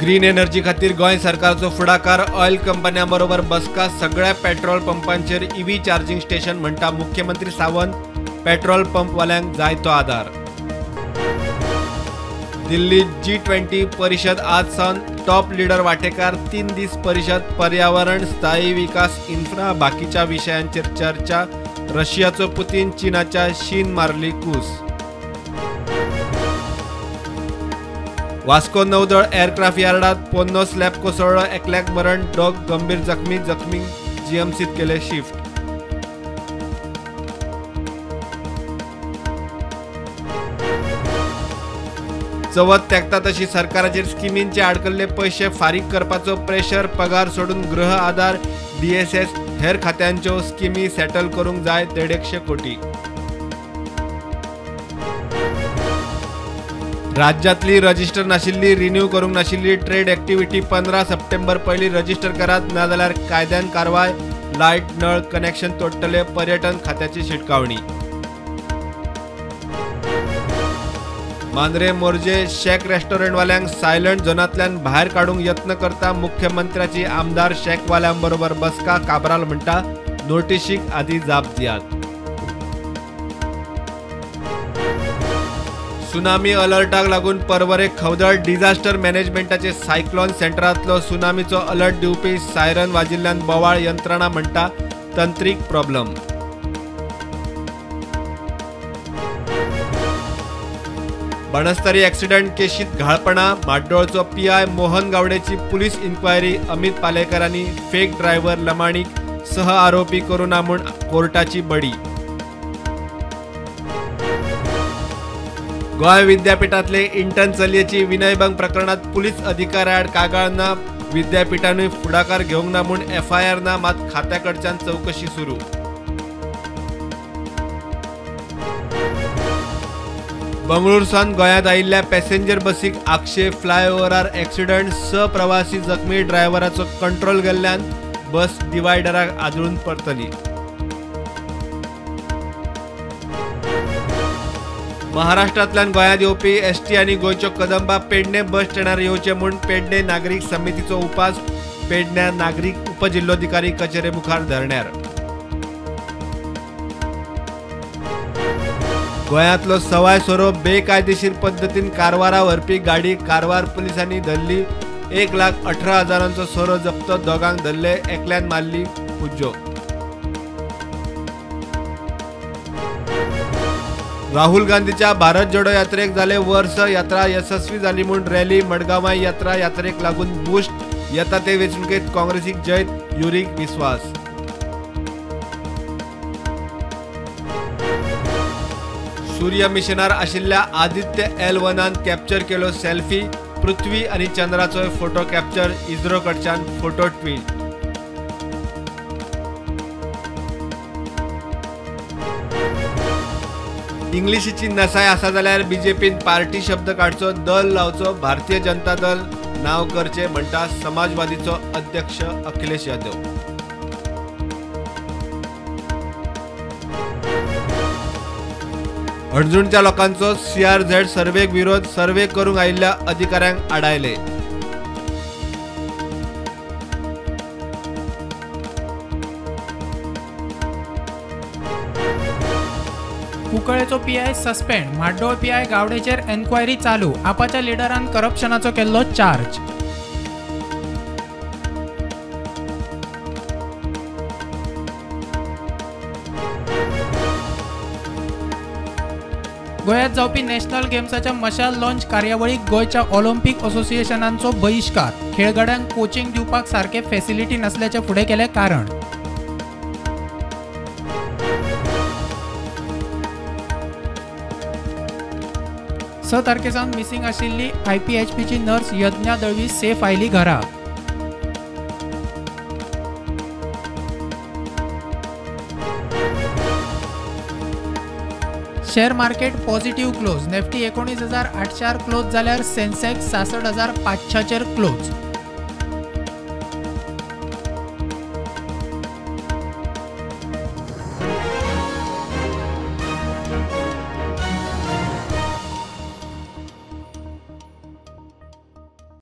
Green energy खातीर गोंय सरकारचो फुडाकार, ऑयल कंपन्यां बरोबर बसका, सगळ्या पेट्रोल पंपांचेर ईव्ही चार्जिंग स्टेशन म्हणटा मुख्यमंत्री सावंत, पेट्रोल पंपवाल्यांक जाय तो आदार। दिल्ली G20 परिषद आज सावन, टॉप लिडर वाटेकार, 3 दीस परिषद, पर्यावरण, स्थायी विकास, इन्फ्रा बाकीच्या विशयांचेर चर्चा। रशियाचो पुतीन, चीनाच्या शीन मारली कूस। वास्को नौदळ एअरक्राफ्ट यार्डात पोन्नो स्लॅब कोसळ्ळो, एकल्याक मरण, दोग गंभीर जखमी, जखमी जीएमसीत केले शिफ्ट। चवथ तेंकता तशी सरकाराचेर स्किमींचे आडकल्ले पयशे फारीक करपाचो प्रेशर, पगार सोडून गृह आधार, डीएसएस हेर खात्यांच्यो स्किमी सेटल करूंक जाय 150 कोटी। राज्यांतली रजिस्टर नाशिल्ली, रिन्यू करूंक नाशिल्ली ट्रेड एक्टिविटी 15 सप्टेंबर पयलीं रजिस्टर करात, नाजाल्यार कायद्यान कारवाय, लायट नळ कनेक्शन तोडटले, पर्यटन खात्याची शिटकावणी। मांद्रे मोरजे शॅक रेस्टॉरंटवाल्यांक सायलंट झोनांतल्यान भायर काडूंक यत्न करता मुख्यमंत्र्याची आमदार शॅकवाल्यांबरोबर बसका, काब्राल म्हणटा नोटिशीक आदी जाप दियात। सुनामी अलर्टाक लागून पर्वरे खवदळ, डिझास्टर मॅनेजमेंटाचे सायक्लॉन सेंटरांतलो सुनामीचो अलर्ट दिवपी सायरन वाजिल्ल्यान बोवाळ, यंत्रणा म्हणटा तंत्रीक प्रॉब्लम। बनस्तरी एक्सिडंट केशीत घाळपणा, म्हाड्डोळचो पीआय मोहन गावडेची पुलीस इन्क्वायरी, अमित पालेकरांनी फेक ड्रायव्हर लमाणीक सह आरोपी करूना म्हूण कोर्टाची बडी। गोंय विद्यापीठांतले इंटर्न चलयेची विनयभंग प्रकरणात पुलीस अधिकाऱ्याआड कागाळ ना, विद्यापीठानूय फुडाकार घेवंक ना म्हूण एफआयआर ना, मात खात्या कडच्यान चवकशी सुरू। बंगळूर सावन गोंयांत आयिल्ल्या पॅसेंजर बसीक आगशे फ्लायओव्हरार एक्सिडंट, 6 प्रवासी जखमी, ड्रायव्हराचो कंट्रोल गेल्ल्यान बस डिवायडराक आदळून परतली। महाराष्ट्रांतल्यान गोंयांत येवपी एसटी आनी गोंयच्यो कदंबा पेडणे बस स्टँडार येवचे म्हूण पेडणे नागरीक समितीचो उपास, पेडण्या नागरीक उपजिल्लोधिकारी कचेरे मुखार धरण्यार। गोंयांतलो सवाय सोरो बेकायदेशीर पद्दतीन कारवारा व्हरपी गाडी कारवार पुलिसांनी धरली, 1,18,000 सोरो जप्त, दोगांक धरले, एकल्यान मारली पुज्जो। राहुल गांधीच्या भारत जोडो यात्रेक जाले वर्स, यात्रा यशस्वी जाली म्हूण रॅली, मडगांवां यात्रा, यात्रेक लागून बूस्ट, येता ते वेंचणुकेंत काँग्रेसीक जैत, युरीक विस्वास। सूर्य मिशनार आशिल्ल्या आदित्य L1 capture केलो सेल्फी, पृथ्वी आनी चंद्राचोय फोटो कॅप्चर, इस्रो कडच्यान फोटो ट्वीट। इंग्लिशीची नसाय आसा जाल्यार बीजेपीन पार्टी शब्द काडचो, दल लावचो, भारतीय जनता दल नांव करचें म्हणटा समाजवादीचो अध्यक्ष अखिलेश यादव। हणजूणच्या लोकांचो सीआरझेड सर्वेक विरोध, सर्वे करूंक आयिल्ल्या अधिकाऱ्यांक आडायले। कुंकळेचो पीआय सस्पेंड, म्हाड्डोळ पीआय गावडेचेर एन्क्वायरी चालू, आपाच्या लिडरान करप्शनाचो केल्लो चार्ज। गोंयांत जावपी नॅशनल गेम्साच्या मशाल लॉन्च कार्यावळीक गोंयच्या ऑलिम्पिक असोसिएशनांचो बहिश्कार, खेळगड्यांक कोचिंग दिवपाक सारके फॅसिलिटी नासल्याचें फुडें केलें कारण। स तारखे सावन मिसिंग आशिल्ली आयपीएचपीची नर्स यज्ञा दळवी सेफ आयली घरा। Share market positive close, Nifty 19,800 close जाल्यार सेन्सेक्स 66,500 क्लोज।